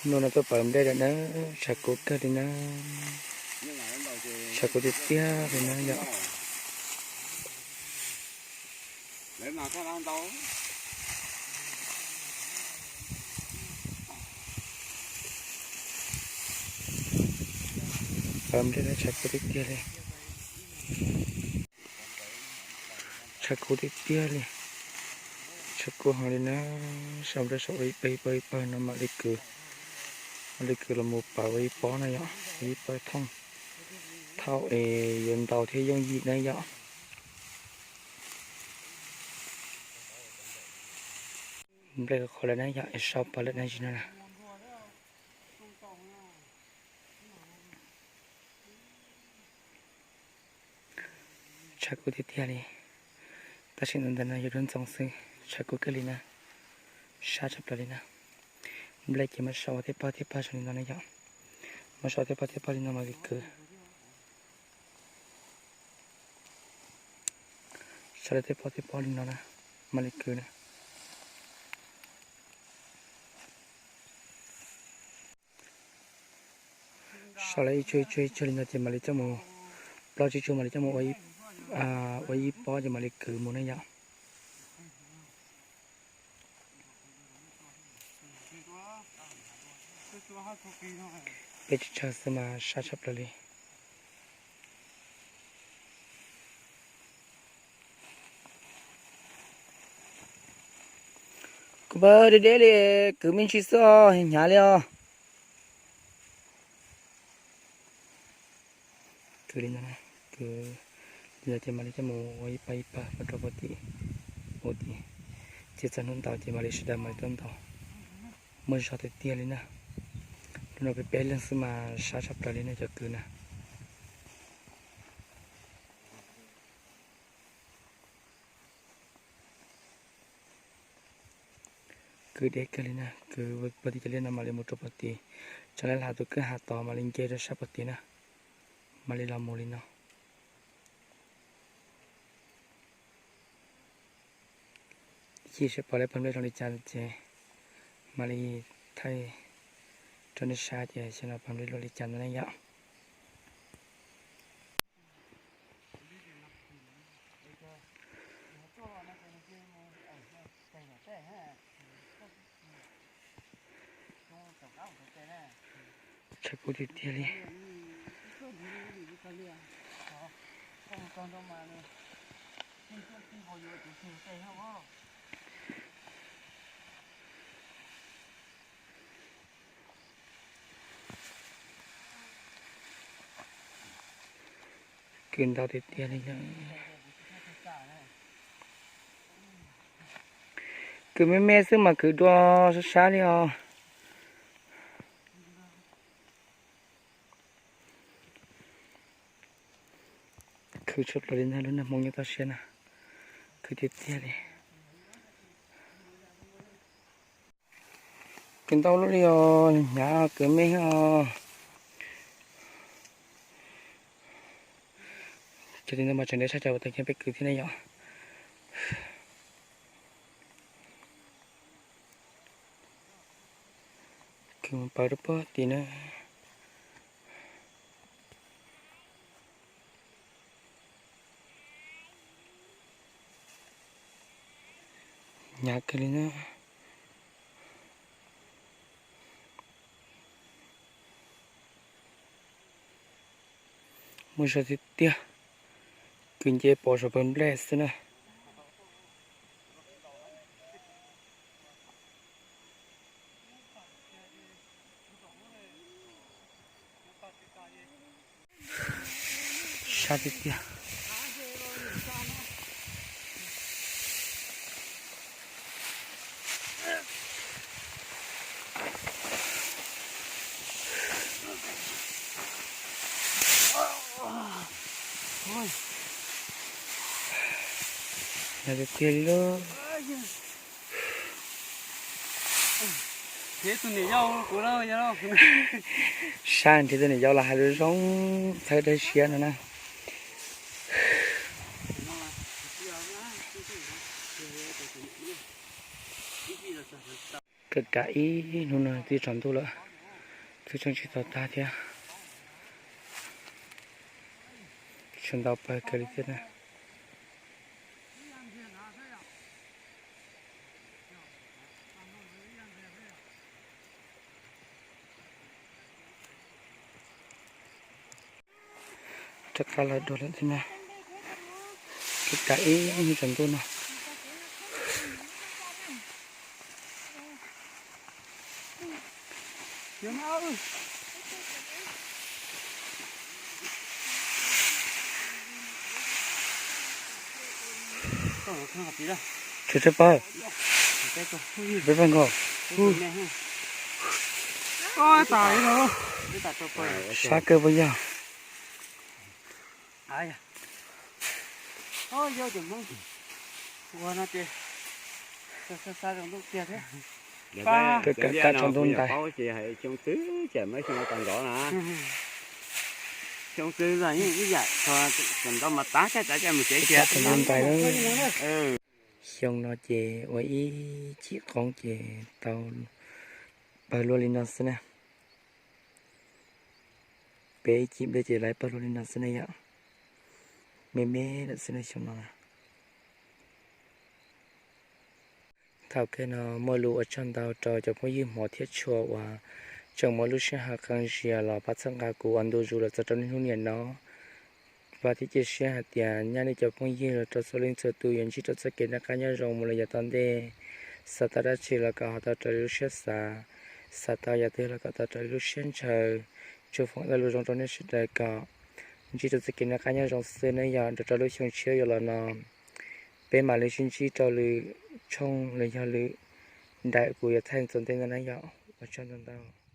Hnub no tuaj pawv nplej lawm na, tshav kub kawg li na, tshav kub tiag tiag li na yom. Pawv nplej na tshav kub tiag tiag li. Tshav kub tiag tiag li. Tshav kub heev li na. Sau nplej saum ua ib pawg ib pawg ib pawg no mam li kwv, mam li kwv los mus pawv ua ib pob na yom, ua ib pawg thooj, thaum es yuav ntaus thiaj yooj yim na yom. Nplej qhuav lawm na yom, es sau pawv lawm na, tsis no na. Tshav kub tiag tiag li. Tab sis ntawm ntawm no yog dua ntxoov xwb, tshav kub kawg li na, sab tshaj plaws li na. Nplej ces muab sau ua tej pawg tej pawg zoo li no na yom. Muab sau tej pawg tej pawg li no mam li kwv. Sau tej pawg tej pawg li no na, mam li kwv na. Sau lawm ib tsuag ib tsuag ib tsuag li no ces mam li coj mus, plaub tsib tsuag mam li coj mus ua ib pob ces mam li kwv mus na yom. Peb tsawg tsawg xwb mas sab tshaj plaws li. Kuv pawg deb deb li, kwv me ntsis xwb os, hnyav li os. Kwv li no, kwv li no ces mam li coj mus ua ib pawg ib pawg mus rau puag tim, ua tim, ces txog hnub ntaus ces mam li sawv daws mam li tuaj ntaus. Muaj zog tiag tiag li na. Hnub no peb peb leeg xwb mas sab tshaj plaws li na cov kwv na. Kwv deb kawg li na, kwv puag tim cov liaj no mam li mus rau puag tim, tseem laj hla tus kwj ha tod mam li nce rau sab puag tim na, mam li los mus li no. Ib chim seb pom lawv pawg nplej zoo li cas ces mam li thaij rau nej saib tias xyov no pawg nplej zoo li cas ntawd na yom. Tshav kub tiag tiag li. Kwv ntau tiag tiag li. Kwv me me xwb mas kwv dua sab sab li os. Khwv tshaj plaws li ntag lub neej Hmoob nyob toj siab na. Khwv tiag tiag li. Kwv ntau lub li os, hnyav kwv me os. Cov tim ntawd mas tseem deb tshaj cov uas tag kis peb kwv thiab ne yom. Kwv mus pawv rau puag tim na. Hnyav kawg li na. Muaj zog tiag tiag, kwv nce pov saum pawg nplej xwb na. Sab tiag tiag. Hnyav tiag tiag li lauj. Sab nrhiav tus niam yau los hais lus zoo txhawb dawb siab no na. Kawm kam ib hnub no twb tsaus ntuj lawm. Twb tseem tsis tau tag thiab, tseem ntau pawg kawg li thiab na. Rov qab los dua lawm thiab na. Ib tag ib hnub tsaus ntuj no. Tsis tau pawg, peb pawg nkaus. Sab kawg puas yog? Kawg kawg kawg tsaus ntuj ntais. Tsaus ntuj ntais. Xyoo no ces ua ib chim qoob ces tau pawg luaj li no xwb na. Peb ib chim nplej ces lawv pawg luaj li no xwb na yom. Me me lawm xwb na xyoo no. Thaum kawg no muaj lus ua tsaug ntau rau cov phooj ywg hmov thiab tshua uas tseem muaj lub sij hawm qee zias los pab txhawb nqa kuv uas ntu zus los txog rau niaj hnub niam no. Vam thiab cia siab hais tias nyaj nej cov phooj ywg los rau txhua leej txhua tus yuav ntsib rau txoj kev noj qab nyob zoo mus los yav tom ntej. Xav tau dab tsi los kom ho tau raws li lub siab xav, xav tau yam twg los kom tau raws li lub siab ntshaw. Tsuas foom ib lo lus zoo rau nej sawv daws kom ntsib rau txoj kev noj qab nyob zoo xwb na yom, nrog rau lub xyoo tshiab yuav los no peb mam li sib ntsib rau lwm tshooj los yog lwm daim kuv yuav thaij txog ntej no na yom. Ua tsaug ntau ntau.